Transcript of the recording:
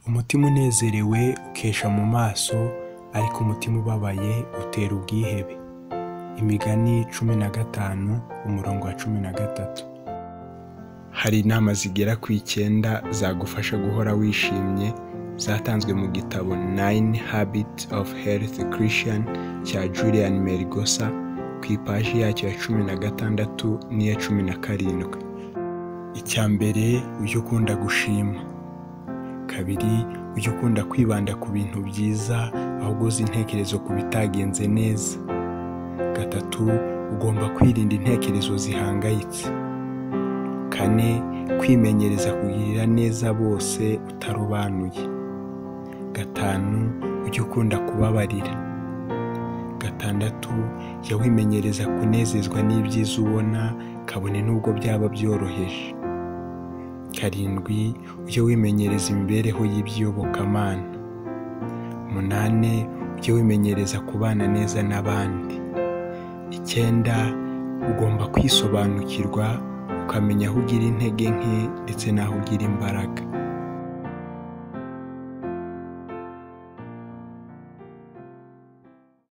Umutima unezerewe ukesha mu maso, ariko umutima ubabaye utera ubwihebe. Imigani 15 umurongo wa 13. Hari inama zigera ku 9 zagufasha guhora wishimye, zatanzwe mu gitabo 9 Habits of Healthy Christian cya Julian Melgosa ku ipaji yacyo ya 16 n'iya 17. Icya mbere, ujye ukunda gushima. 2, ujye ukunda kwibanda ku bintu byiza aho uguza intekerezo ku bitagenze neza. 3, ugomba kwirinda intekerezo zihangayitse. 4, kwimenyereza kugirira neza bose utarobanuye. 5, ujye ukunda kubabarira. 6, jya wimenyereza kunezezwa n'ibyiza ubona kabone n'ubwo byaba byoroheje. 7, ujye wimenyereza imibereho y'iby'iyobokamana. 8, ujye wimenyereza kubana neza n'abandi. 9, ugomba kwisobanukirwa ukamenya aho ugira intege nke ndetse n'aho ugira imbaraga.